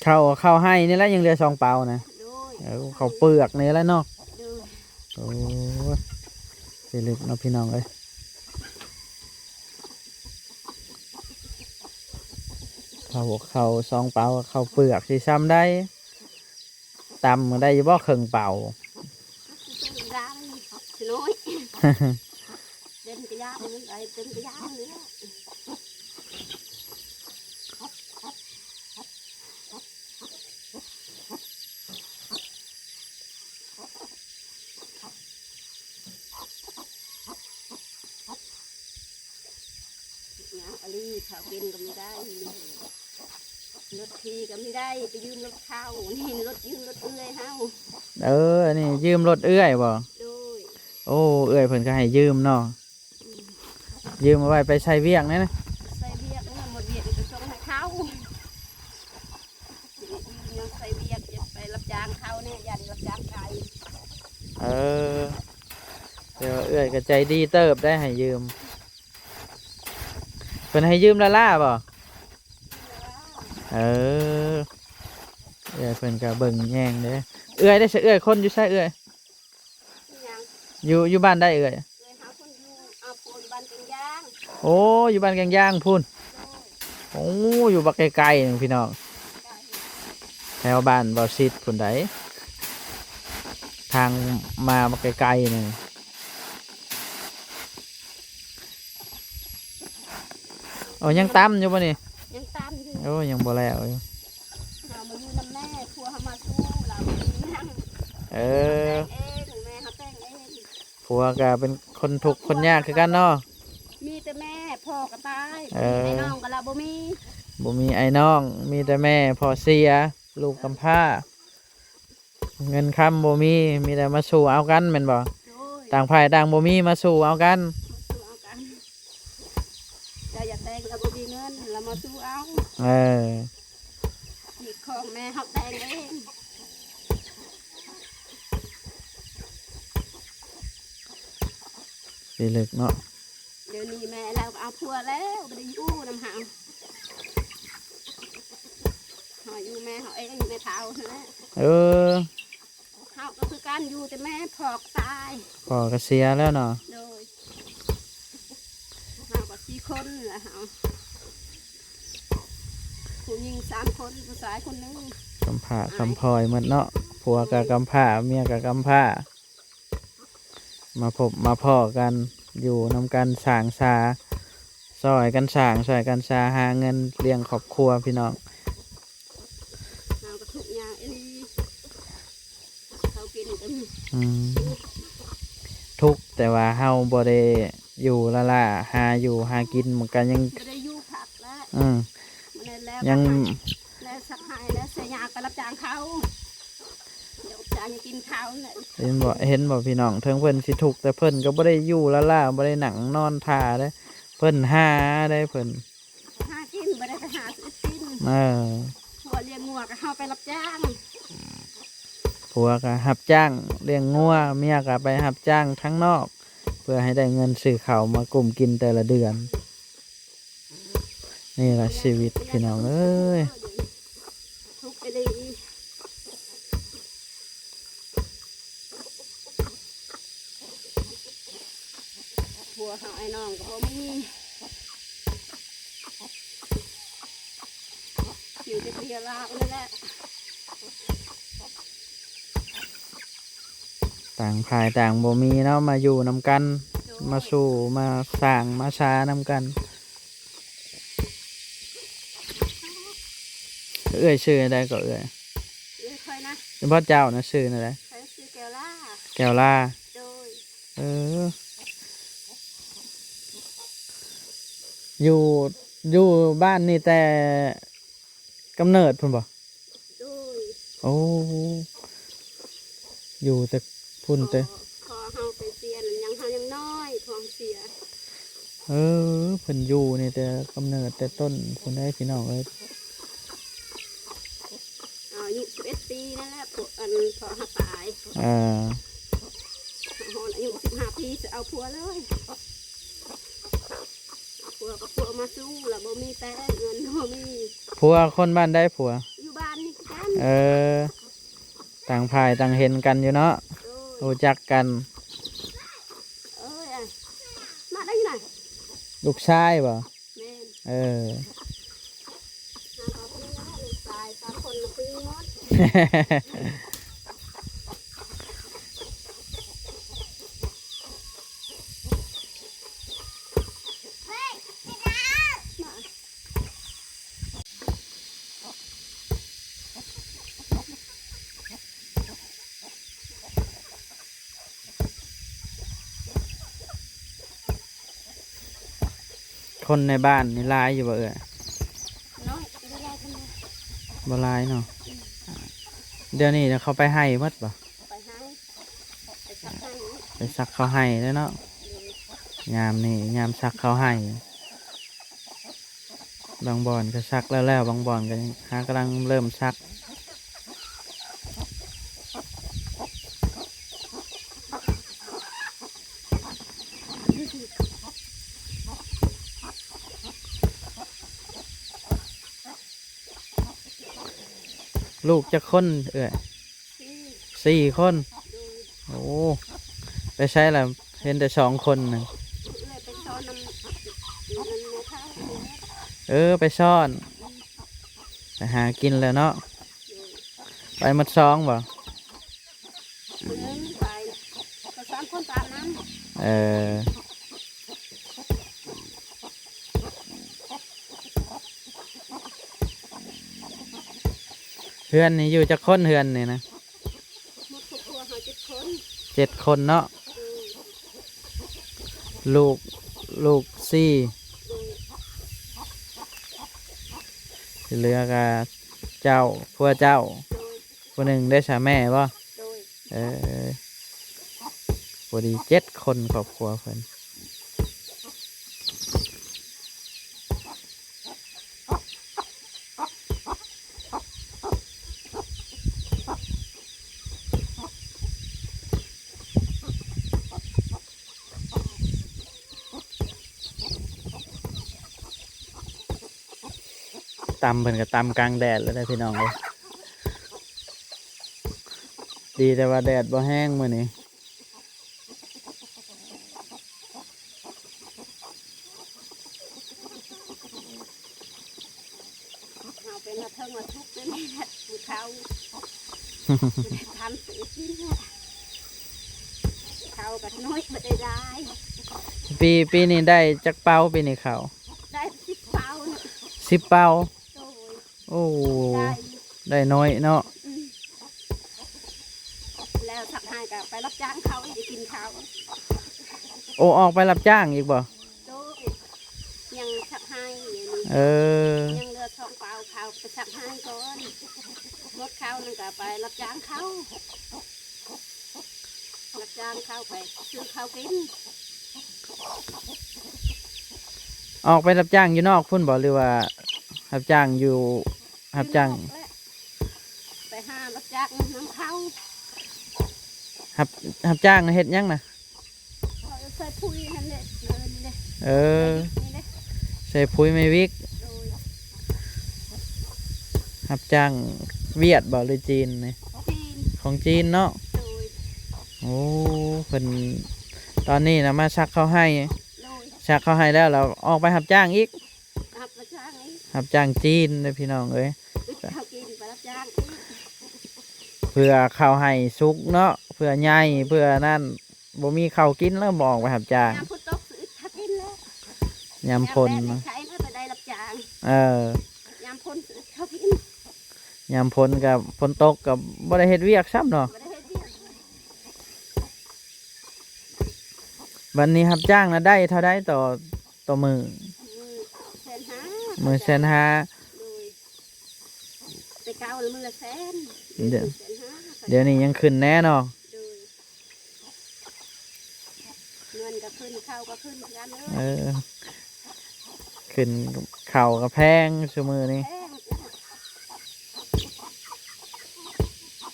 ເຂົ້າ ເຂົ້າໄຮ່ນີ້ແຫຼະ ຍັງເຫຼືອສອງເປົານະ. ໂດຍ ເອີ ເຂົ້າເປືອກນີ້ແຫຼະເນາະ. ໂດຍ ໂອ້ຍ ຊິລຶກເນາະພີ່ນ້ອງເອີຍ. ເຂົ້າ ເຂົ້າສອງເປົາ ເຂົ້າເປືອກຊິຊ່ຳໃດ? ຕຳໄດ້ຢູ່ບໍ່ເຄິ່ງເປົາ? ເປັນກະຢາງນ້ອຍ ເປັນກະຢາງໄດ້ ເປັນກະຢາງນີ້ແຫຼະ. ຍາກອີ່ຫຼີ ເຂົ້າກິນກໍບໍ່ໄດ້ ລົດຂີ່ກໍບໍ່ໄດ້ ໄປຢືມລົດເຂົາ ນີ້ລົດ ຢືມລົດເອື້ອຍເຮົາ. ເອີ ອັນນີ້ຢືມລົດເອື້ອຍບໍ່? ໂດຍ ໂອ້ ເອື້ອຍເພິ່ນກໍໃຫ້ຢືມເນາະ. ອືມ ຢືມເອົາໄວ້ໄປໃຊ້ວຽກແດ່ນະ ໃຊ້ວຽກນີ້ ໝົດວຽກນີ້ໄປສົ່ງໃຫ້ເຂົາ ຍັງໃຊ້ວຽກ ຢາກໄປຮັບຈ້າງເຂົາແດ່ ຢ້ານຮັບຈ້າງໄກ. ເອີ ແຕ່ວ່າເອື້ອຍກໍໃຈດີເຕີບໄດ໋ ໃຫ້ຢືມ. ເພິ່ນໃຫ້ຢືມລ້າໆບໍ່? ເອີ ເອື້ອຍເພິ່ນກໍເບິ່ງແຍງເດ້. ເອື້ອຍໄດ້ຊະ ເອື້ອຍຄົນຢູ່ໃສເອື້ອຍ? ຫຍັງ? ຢູ່ ຢູ່ບ້ານໃດເອື້ອຍ? ເອື້ອຍຫາຄົນຢູ່ ເອົາຜົວຢູ່ບ້ານແກງຢາງ. ໂອ້ ຢູ່ບ້ານແກງຢາງພຸ້ນ. ໂດຍ ໂອ້ ຢູ່ບັກໄກໆໜຶ່ງພີ່ນ້ອງ ແຖວບ້ານບໍ່ຊິດພຸ້ນໃດ໋ ທາງມາບັກໄກໆໜຶ່ງ. ໂອ້ ຍັງຕຳຢູ່ບໍ່ນີ້? ຍັງຕຳຢູ່. ໂອ້ ຍັງບໍ່ແລ້ວຢູ່. ເຮົາມາຢູ່ນຳແມ່ ຜົວເຮົາມາສູ່ ລາວບໍ່ມີຫຍັງ. ເອີ ແຕ່ງເອງ ແມ່ເຮົາແຕ່ງເອງ. ຜົວກໍເປັນຄົນທຸກຄົນຍາກຄືກັນເນາະ. ມີແຕ່ແມ່ ພໍ່ກໍຕາຍ. ເອີ ມີອ້າຍນ້ອງກໍລາວບໍ່ມີ. ບໍ່ມີອ້າຍນ້ອງ ມີແຕ່ແມ່ ພໍ່ເສຍ ລູກກຳພ້າ. ເງິນຄຳບໍ່ມີ ມີແຕ່ມາສູ້ເອົາກັນແມ່ນບໍ່? ໂດຍ ຕ່າງຝ່າຍຕ່າງບໍ່ມີ ມາສູ້ເອົາກັນ ມາສູ້ເອົາກັນ. ລາວຢາກແຕ່ງ ລາວບໍ່ມີເງິນ ລາວມາສູ້ເອົາ. ເອີ ອີກຂອງແມ່ເຮົາແຕ່ງເອງ. ຊິເລິກເນາະ. ດຽວນີ້ແມ່ລາວກໍເອົາຜົວແລ້ວ ບໍ່ໄດ້ຢູ່ນຳເຮົາ ເຮົາຢູ່ແມ່ເຮົາເອງ ແມ່ເຖົ້າຫັ້ນແຫຼະ. ເອີ ເຮົາກໍຄືກັນ ຢູ່ແຕ່ແມ່ ພໍ່ກໍຕາຍ ພໍ່ກໍເສຍແລ້ວເນາະ. ໂດຍ ເຮົາກໍສີ່ຄົນລະເຮົາ ຜູ້ຍິງສາມຄົນ ຜູ້ຊາຍຄົນໜຶ່ງ ກຳພ້າກຳພ້ອຍໝົດເນາະ. ຜົວກໍກຳພ້າ ເມຍກໍກຳພ້າ ມາພົບມາພໍ້ກັນ ຢູ່ນຳກັນ ສ້າງສາ ຊ່ອຍກັນສ້າງ ຊ່ອຍກັນສາ ຫາເງິນລ້ຽງຄອບຄົວພີ່ນ້ອງ. ເຮົາກໍທຸກຍາກອີ່ຫຼີ ເຂົາກິນກໍມີ. ອືມ ທຸກ ແຕ່ວ່າເຮົາບໍ່ໄດ້ຢູ່ລ້າໆ ຫາຢູ່ຫາກິນ ມັນກໍຍັງ ບໍ່ໄດ້ຢູ່ພັກລະ. ອືມ ແລ້ວ ຍັງ ແລ້ວສັກໄຮ່ ແລ້ວເສຍຍາກໄປຮັບຈ້າງເຂົາ ໄປຮັບຈ້າງກິນເຂົາແຫຼະ. ເຫັນບໍ່ ເຫັນບໍ່ພີ່ນ້ອງ ເຖິງເພິ່ນຊິທຸກ ແຕ່ເພິ່ນກໍບໍ່ໄດ້ຢູ່ລ້າໆ ບໍ່ໄດ້ນັ່ງນອນທ່າເດ້ ເພິ່ນຫາເດ້ ເພິ່ນຫາກິນ ບໍ່ໄດ້ໄປຫາຊື້ກິນ. ເອີ ຜົວລ້ຽງງົວກໍເຮົາໄປຮັບຈ້າງ ຜົວກໍຮັບຈ້າງລ້ຽງງົວ ເມຍກໍໄປຮັບຈ້າງທາງນອກ ເພື່ອໃຫ້ໄດ້ເງິນຊື້ເຂົ້າມາກຸ້ມກິນແຕ່ລະເດືອນ. ນີ້ລະຊີວິດພີ່ນ້ອງເອີຍ ທຸກອີ່ຫຼີ. ຜົວເຮົາອ້າຍນ້ອງກໍບໍ່ມີ ຢູ່ແຕ່ເພຍລາວນັ້ນແຫຼະ. ຕ່າງຝ່າຍຕ່າງບໍ່ມີເນາະ ມາຢູ່ນຳກັນ ໂດຍ ມາສູ້ມາສ້າງມາສານຳກັນ. ເອື້ອຍຊື່ແນວໃດກໍເອື້ອຍ? ເອື້ອຍຂ້ອຍນະ ບໍ່ ເຈົ້ານະຊື່ແນວໃດ? ຂ້ອຍຊື່ແກ້ວລາ. ແກ້ວລາ. ໂດຍ. ເອີ ຢູ່ ຢູ່ບ້ານນີ້ແຕ່ກຳເນີດພຸ້ນບໍ່? ໂດຍ. ໂອ້ ຢູ່ແຕ່ພຸ້ນແຕ່ ພໍ່ເຮົາໄປເສຍນັ້ນ ຍັງ ເຮົາຍັງນ້ອຍ ພໍ່ເຮົາເສຍ. ເອີ ເພິ່ນຢູ່ນີ້ແຕ່ກຳເນີດແຕ່ຕົ້ນພຸ້ນເດ້ພີ່ນ້ອງເອີຍ. ອາຍຸສິບເອັດປີນັ້ນແຫຼະ ພວກອັນພໍ່ເຮົາຕາຍ. ເອີ ຮອດອາຍຸສິບຫ້າປີ ຈະເອົາຜົວເລີຍ. ເອົາຜົວກໍຜົວມາສູ້ລະ ບໍ່ມີແຕ່ເງິນ ບໍ່ມີ. ຜົວຄົນບ້ານໃດຜົວ? ຢູ່ບ້ານນີ້ຄື ເອີ ຕ່າງຝ່າຍຕ່າງເຫັນກັນຢູ່ເນາະ ໂດຍ ຮູ້ຈັກກັນ. ເອີຍ ມາໄດ້ຢູ່ນະ ລູກຊາຍບໍ່? ແມ່ນ ເອີ ຫາກໍເປັນແລ້ວ ລູກຊາຍສາມຄົນລະຄືໝົດ. ຄົນໃນບ້ານນີ້ຫຼາຍຢູ່ບໍ່ເອື້ອຍ? ນ້ອຍ ບໍ່ຫຼາຍປານໃດ ບໍ່ຫຼາຍເນາະ. ອືມ ດຽວນີ້ເຂົາໄປໄຮ່ໝົດບໍ່? ໄປໄຮ່ ໄປສັກໄຮ່ ໄປສັກເຂົ້າໄຮ່ເດ້ເນາະ. ໂດຍ ຍາມນີ້ຍາມສັກເຂົ້າໄຮ່ ບາງບ່ອນກໍສັກແລ້ວໆ ບາງບ່ອນກໍຫາກຳລັງເລີ່ມສັກ. ລູກຈັກຄົນເອື້ອຍ? ສີ່ ສີ່ຄົນ. ໂດຍ ໂອ້ ໄປໃສລະ? ເຫັນແຕ່ສອງຄົນນະ. ເອື້ອຍໄປຊ້ອນນຳ ນຳແມ່ເຖົ້າ. ເອີ ໄປຊ້ອນ ໄປຫາກິນແລ້ວເນາະ. ໂດຍ ໄປໝົດສອງບໍ່? ຜູ້ໜຶ່ງໄປ ກໍສາມຄົນຕາມນຳ. ເອີ ເຮືອນນີ້ຢູ່ຈັກຄົນ ເຮືອນນີ້ນະ? ໝົດຄອບຄົວເຮົາເຈັດຄົນ. ເຈັດຄົນເນາະ. ໂດຍ ລູກ ລູກສີ່. ໂດຍ ທີ່ເຫຼືອກໍເຈົ້າ ຜົວເຈົ້າ. ໂດຍ ຜູ້ໜຶ່ງໄດ້ສາແມ່ບໍ່? ໂດຍ ເອີ ພໍດີເຈັດຄົນຄອບຄົວເພິ່ນ. ຕຳເພິ່ນກໍຕຳກາງແດດແລ້ວເດ້ພີ່ນ້ອງເອີຍ. ດີແຕ່ວ່າແດດບໍ່ແຮງມື້ນີ້. ເຮົາເປັນມາເຖິງມາທຸກແມ່ນແຫຼະ ກິນເຂົ້າ ທຳຊື້ກິນແຫຼະ ເຂົ້າກໍໜ້ອຍ ບໍ່ໄດ້ຫຼາຍ. ປີ ປີນີ້ໄດ້ຈັກເປົາ? ປີນີ້ເຂົ້າ ໄດ້ສິບເປົານະ. ສິບເປົາ. ໂດຍ ໂອ້ ໄດ້ ໄດ້ໜ້ອຍເນາະ. ອືມ ແລ້ວສັກໄຮ່ກໍໄປຮັບຈ້າງເຂົາ ໄດ້ກິນເຂົ້າ. ໂອ້ ອອກໄປຮັບຈ້າງອີກບໍ່? ໂດຍ ຍັງສັກໄຮ່ຢູ່ນີ້. ເອີ ຍັງເຫຼືອສອງເປົາ ເຂົາໄປສັກໄຮ່ກ່ອນ ໝົດເຂົານັ້ນກໍໄປຮັບຈ້າງເຂົາ ຮັບຈ້າງເຂົາໄປຊື້ເຂົ້າກິນ. ອອກໄປຮັບຈ້າງຢູ່ນອກພຸ້ນບໍ່ ຫຼືວ່າຮັບຈ້າງຢູ່ ຮັບຈ້າງ ຢູ່ນອກແຫຼະ ໄປຫາຮັບຈ້າງນຳເຂົາ. ຮັບ ຮັບຈ້າງເຮັດຫຍັງນະ? ເຂົາໃສ່ປຸ໋ຍຫັ້ນແຫຼະ ເອີ ນີ້ເດ້ ເອີ ນີ້ເດ້ ໃສ່ປຸ໋ຍໄມ້ວິກ. ໂດຍ ຮັບຈ້າງຫວຽດບໍ່ ຫຼືຈີນນີ້? ຈີນ ຂອງຈີນເນາະ. ໂດຍ ໂອ້ ເພິ່ນ ຕອນນີ້ນະມາສັກເຂົ້າໄຮ່. ໂດຍ ສັກເຂົ້າໄຮ່ແລ້ວ ແລ້ວອອກໄປຮັບຈ້າງອີກ. ຮັບມາຈ້າງອີກ ຮັບຈ້າງຈີນເດ້ພີ່ນ້ອງເອີຍ. ເຮົາກິນໄປຮັບຈ້າງອີກ ເພື່ອເຂົ້າໄຮ່ສຸກເນາະ ເພື່ອໃຫຍ່ ເພື່ອນັ້ນ ບໍ່ມີເຂົ້າກິນແລ້ວ ບໍ່ອອກໄປຮັບຈ້າງ. ຍາມຝົນຕົກຊິອຶດເຂົ້າກິນແລ້ວ ຍາມຝົນ ຍາມແລ້ງນີ້ໃຄແລ້ວໄປໄດ້ຮັບຈ້າງ. ເອີ ຍາມຝົນຊິອຶດເຂົ້າກິນ ຍາມຝົນກໍ ຝົນຕົກກໍບໍ່ໄດ້ເຮັດວຽກຊ້ຳເນາະ ບໍ່ໄດ້ເຮັດວຽກ. ບັດນີ້ຮັບຈ້າງນະໄດ້ເທົ່າໃດຕໍ່ ຕໍ່ມື້? ມື້ແສນຫ້າ ມື້ແສນຫ້າ. ໂດຍ ແຕ່ເກົ່າລະມື້ລະແສນ ດຽວ ມື້ແສນຫ້າ. ດຽວນີ້ຍັງຂຶ້ນແດ່ເນາະ. ໂດຍ ເງິນກໍຂຶ້ນ ເຂົ້າກໍຂຶ້ນຄືກັນເລີຍ. ເອີ ຂຶ້ນ ເຂົ້າກໍແພງຊຸມື້ນີ້ ແພງ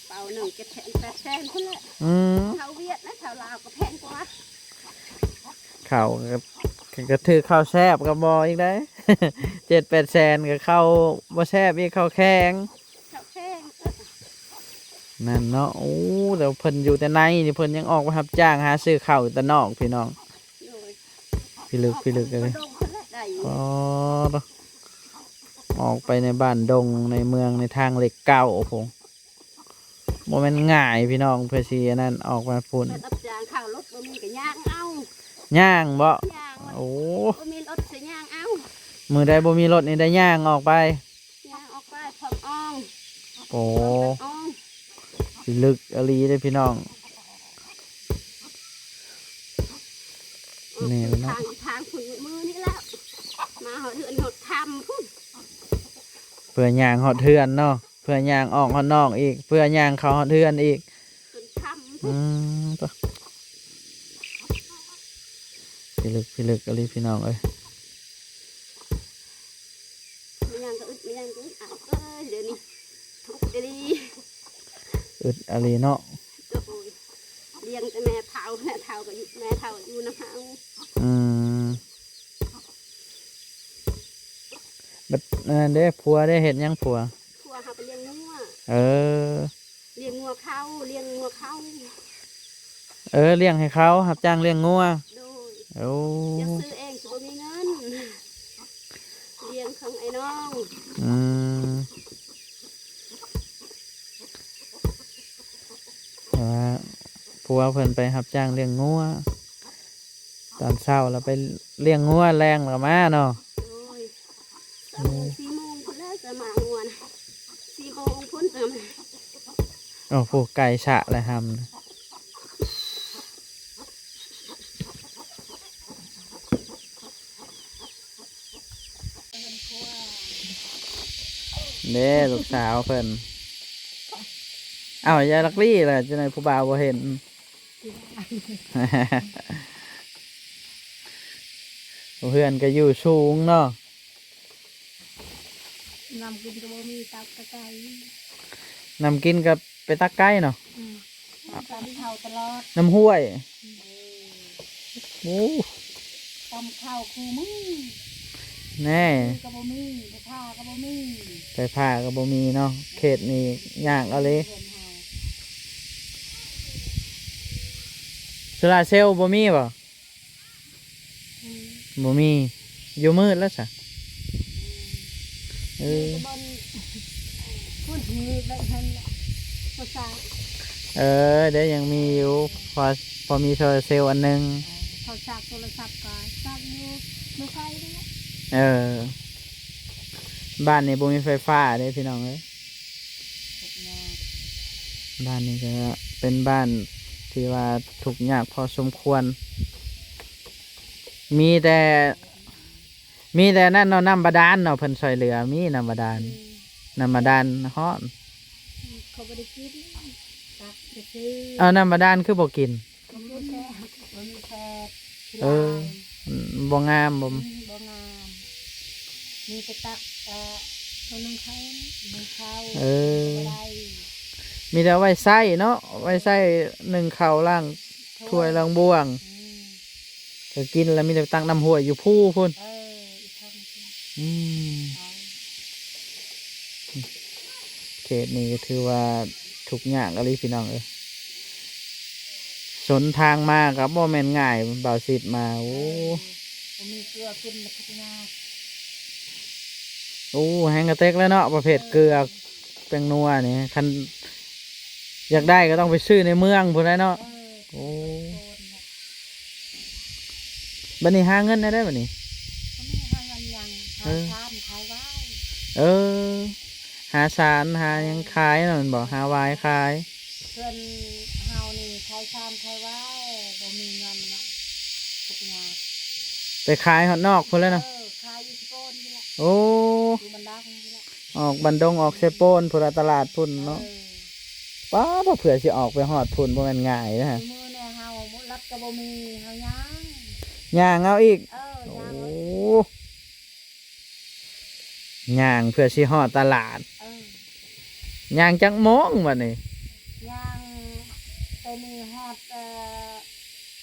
ເປົາໜຶ່ງເຈັດແສນແປດແສນພຸ້ນແຫຼະ. ອືມ ເຂົ້າຫວຽດນະ ເຂົ້າລາວກໍແພງກວ່າ. ເຂົ້າກໍ ກໍຖືກເຂົ້າແຊບກໍບໍ່ອີກໄດ໋ ເຈັດແປດແສນກໍເຂົ້າບໍ່ແຊບອີກ ເຂົ້າແຂງ ເຂົ້າແຂງ. ນັ້ນເນາະ. ໂອ້ ແຕ່ເພິ່ນຢູ່ແຕ່ໃນນີ້ ເພິ່ນຍັງອອກໄປຮັບຈ້າງຫາຊື້ເຂົ້າແຕ່ນອກພີ່ນ້ອງ. ໂດຍ ພິລຶກພິລຶກເລີຍ. ອໍ ອອກໄປໃນບ້ານດົງໃນເມືອງໃນທາງເລກເກົ້າພຸ້ນ ບໍ່ແມ່ນງ່າຍພີ່ນ້ອງ ເພື່ອຊິອັນນັ້ນອອກມາພຸ້ນ. ໄປຮັບຈ້າງເຂົ້າລົດບໍ່ມີກໍຍ່າງເອົາ. ຍ່າງບໍ? ຍ່າງ. ໂອ້ ບໍ່ມີລົດກໍຍ່າງເອົາ. ມື້ໃດບໍ່ມີລົດນີ້ໄດ້ຍ່າງອອກໄປ? ຍ່າງອອກໄປພ້ອມອ່ອງ. ໂອ້ ອ່ອງ ພິລຶກອີ່ຫຼີເດ້ພີ່ນ້ອງ. ນີ້ເນາະ ທາງ ທາງພຸ້ນມື້ນີ້ແລ້ວ ມາຮອດເຮືອນຮອດຄຳພຸ້ນ ເພື່ອຍ່າງຮອດເຮືອນເນາະ ເພື່ອຍ່າງອອກຮອດນອກອີກ ເພື່ອຍ່າງເຂົ້າຮອດເຮືອນອີກ ຈົນຄຳ. ອືມ ໂຕ ພິລຶກພິລຶກອີ່ຫຼີພີ່ນ້ອງເອີຍ. ແມ່ນຫຍັງກໍອຶດ ແມ່ນຫຍັງກໍອຶດ ອ້າຍເອີຍ ດຽວນີ້ທຸກອີ່ຫຼີ. ອຶດອີ່ຫຼີເນາະ. ໂດຍ ລ້ຽງແຕ່ແມ່ເຖົ້າ ແມ່ເຖົ້າກໍຢູ່ ແມ່ເຖົ້າຢູ່ນຳເຮົາ. ອືມ ບັດນັ້ນເດ້ ຜົວເດ້ ເຮັດຫຍັງຜົວ? ຜົວເຮົາໄປລ້ຽງງົວ. ເອີ ລ້ຽງງົວເຂົ້າ ລ້ຽງງົວເຂົ້າ. ເອີ ລ້ຽງໃຫ້ເຂົາ ຮັບຈ້າງລ້ຽງງົວ. ໂດຍ. ໂອ້ ຢາກຊື້ເອງຊິບໍ່ມີເງິນ ລ້ຽງຂອງໄອ້ນ້ອງ. ອືມ ແຕ່ວ່າຜົວເພິ່ນໄປຮັບຈ້າງລ້ຽງງົວ ຕອນເຊົ້າລະໄປລ້ຽງງົວ ແລງລະມາເນາະ. ໂດຍ ສາມໂມງ ສີ່ໂມງພຸ້ນແຫຼະຈະມາງົວນະ ສີ່ໂມງພຸ້ນຈະມາ. ໂອ້ ຜູ້ໄກ່ສະແລະຫຳ. ເດ້ ລູກສາວເພິ່ນ. ເອົ້າ ຍາຍລັກລີ້ລະ ຈັ່ງໃດຜູ້ບ່າວບໍ່ເຫັນ? ເຮືອນກໍຢູ່ສູງເນາະ. ນ້ຳກິນກໍບໍ່ມີ ຕັກແຕ່ໄກ. ນ້ຳກິນກໍໄປຕັກໄກເນາະ. ອືມ ຕາມເຂົາຕະຫຼອດ ນ້ຳຫ້ວຍ. ໂອ້ ຕຳເຂົ້າຄູ່ມື້ແນ່. ກໍບໍ່ມີ ໄຟຟ້າກໍບໍ່ມີ ໄຟຟ້າກໍບໍ່ມີເນາະ. ເຂດນີ້ຍາກອີ່ຫຼີ. ໂຊລາເຊວບໍ່ມີບໍ່? ອືມ ບໍ່ມີ ຢູ່ມືດແລ້ວຊະ. ເອີ ມີແຕ່ບ່ອນພຸ້ນມີແບບນັ້ນແຫຼະ ບໍ່ຊາ. ເອີ ໄດ້ຍັງມີຢູ່ ພໍ ພໍມີໂຊລາເຊວອັນໜຶ່ງ. ເອີ ເຂົາຊາກໂທລະສັບກໍຊາກຢູ່ ຢູ່ໄຟນີ້ແຫຼະ. ເອີ ບ້ານນີ້ບໍ່ມີໄຟຟ້າເດ້ພີ່ນ້ອງເອີຍ. ບ້ານນີ້ກໍເປັນບ້ານທີ່ວ່າທຸກຍາກພໍສົມຄວນ. ມີແຕ່ ມີແຕ່ນັ້ນເນາະ ນ້ຳບາດານເນາະ ເພິ່ນຊ່ອຍເຫຼືອ ມີນ້ຳບາດານ. ອືມ ນ້ຳບາດານຮ້ອນ. ອືມ ເຂົາບໍ່ໄດ້ກິນ ຕັກຊື່ໆ. ເອົາ ນ້ຳບາດານຄືບໍ່ກິນ? ມັນບໍ່ແຊບ ມັນແຊບ. ເອີ ບໍ່ງາມບໍ່? ອືມ ບໍ່ງາມ. ມີແຕ່ຕັກ ເອີ ເທົ່າໜຶ່ງເຂົ້າ ໜຶ່ງເຂົ້າ. ເອີ ບໍ່ໄດ້ ມີແຕ່ໄວ້ໃຊ້ເນາະ ໄວ້ໃຊ້ໜຶ່ງເຂົ້າ ລ້າງຖ້ວຍ ຖ້ວຍ ລ້າງບ່ວງ. ອືມ ກໍກິນແລ້ວມີແຕ່ຕັກນ້ຳຫ້ວຍຢູ່ພູພຸ້ນ. ເອີ ອີກທາງພຸ້ນ. ອືມ ເອີ ເຂດນີ້ກໍຖືວ່າທຸກຍາກອີ່ຫຼີພີ່ນ້ອງເອີຍ. ສົນທາງມາກໍບໍ່ແມ່ນງ່າຍ ບ່າວສິດມາ. ໂອ້ ເອີ ບໍ່ມີເກືອກິນກໍທຸກຍາກ. ໂອ້ ແຮງກະເຕັກແລ້ວເນາະ ປະເພດເກືອ ເອີ ແປ້ງນົວນີ້ ຄັນຢາກໄດ້ກໍຕ້ອງໄປຊື້ໃນເມືອງພຸ້ນແຫຼະເນາະ. ເອີ ໂອ້ ໄປໂກນແຫຼະ. ບັດນີ້ຫາເງິນແນວໃດບັດນີ້? ບັດນີ້ຫາເງິນຫຍັງ? ເອີ ຫາຊານຂາຍຫວາຍ. ເອີ ຫາຊານຫາຫຍັງຂາຍນັ້ນແມ່ນບໍ່? ຫາຫວາຍຂາຍ. ເພື່ອນເຮົານີ້ຂາຍຊານຂາຍຫວາຍ ບໍ່ມີເງິນເນາະ ທຸກຍາກ. ໄປຂາຍຮອດນອກພຸ້ນແຫຼະເນາະ. ເອີ ຂາຍຢູ່ສະໂປນພຸ້ນແຫຼະ. ໂອ້ ຢູ່ບັນດາງພຸ້ນແຫຼະ. ອອກບັນດົງອອກເຊໂປນພຸ້ນລະ ຕະຫຼາດພຸ້ນເນາະ. ເອີ ປ້າດ ເພື່ອຊິອອກໄປຮອດພຸ້ນບໍ່ແມ່ນງ່າຍເດ້. ມື້ນີ້ເຮົາບໍ່ລັດກໍບໍ່ມີ ເຮົາຍ່າງ ຍ່າງເອົາອີກ. ເອີ ໂອ້ ຍ່າງເອົາອີກ. ຍ່າງເພື່ອຊິຮອດຕະຫຼາດ. ເອີ ຍ່າງຈັກໂມງບັດນີ້? ຍ່າງແຕ່ນີ້ຮອດ ເອີ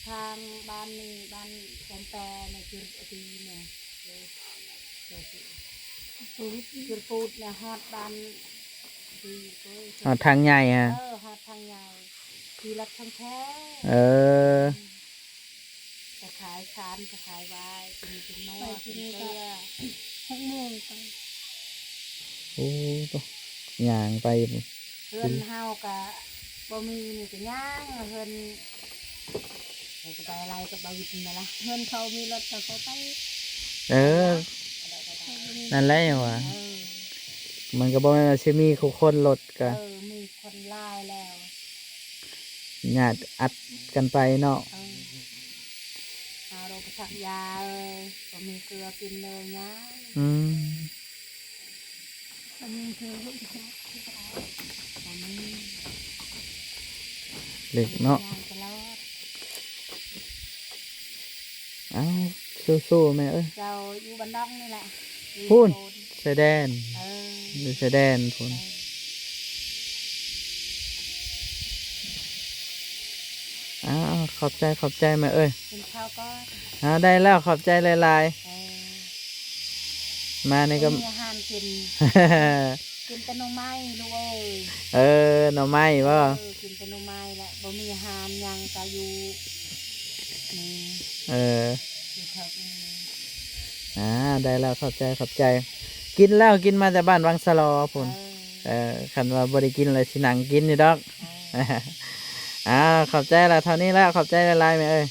ທາງບ້ານນີ້ ບ້ານແຄມແປໃນຈຸລະຕີນະ ຈຸລະ ຈູດນະ ຮອດບ້ານ ຮອດທາງໃຫຍ່ຮະ ເອີ ຮອດທາງໃຫຍ່ ຂີ່ລົດທ່ອງແທ້ ເອີ ໄປຂາຍຊານ ໄປຂາຍຫວາຍ ກິນ ກິນນົວ ກິນເກືອ ຫົກໂມງໄປ ໂອ້ ໂຕ ຍ່າງໄປ ເຮືອນເຮົາກະບໍ່ມີ ນີ້ກະຍ່າງ ເຮືອນ ເຮົາກະໄປໄລ່ກັບບ່າວວິດຫັ້ນແຫຼະ ເຮືອນເຂົາມີລົດກະເຂົາໄປ ເອີ ນັ້ນແຫຼະຫຍັງຫວາ ເອີ ມັນກະບໍ່ແມ່ນວ່າຊິມີຄູ່ຄົນລົດກະ ເອີ ມີຄົນຫຼາຍແລ້ວ ຍາດອັດກັນໄປເນາະ ເອີ ເອົາໂລດໄປສັກຢາເອີຍ ບໍ່ມີເກືອກິນເລີຍຍາ ອືມ ບໍ່ມີເກືອກິນ ບໍ່ມີ ເລັກເນາະ ເອົ້າ ສູ້ໆແມ່ເອີຍ ເຈົ້າຢູ່ບ້ານດອງນີ້ແຫຼະ ພຸ້ນ ຢູ່ໂຊນ ຊາຍແດນ ເອີ ຢູ່ຊາຍແດນພຸ້ນ ເອີ ອ້າວ ຂອບໃຈ ຂອບໃຈແມ່ເອີຍ ກິນເຂົ້າກ່ອນ ອ້າວ ໄດ້ແລ້ວ ຂອບໃຈຫຼາຍໆ ເອີ ມານີ້ກະ ບໍ່ມີອາຫານກິນ ກິນແຕ່ໜໍ່ໄມ້ລູກເອີຍ ເອີ ໜໍ່ໄມ້ບໍ ເອີ ກິນແຕ່ໜໍ່ໄມ້ແຫຼະ ບໍ່ມີອາຫານຫຍັງກະຢູ່ນີ້ ເອີ ຢູ່ເທິງນີ້ ອ່າ ໄດ້ແລ້ວ ຂອບໃຈ ຂອບໃຈ ກິນແລ້ວ ກິນມາແຕ່ບ້ານວັງສະຫຼໍພຸ້ນ ເອີ ເອີ ຄັນວ່າບໍ່ໄດ້ກິນລະຊິນັ່ງກິນຢູ່ດອກ ເອີ ອ່າ ຂອບໃຈລະ ເທົ່ານີ້ແລ້ວ ຂອບໃຈຫຼາຍໆແມ່ເອີຍ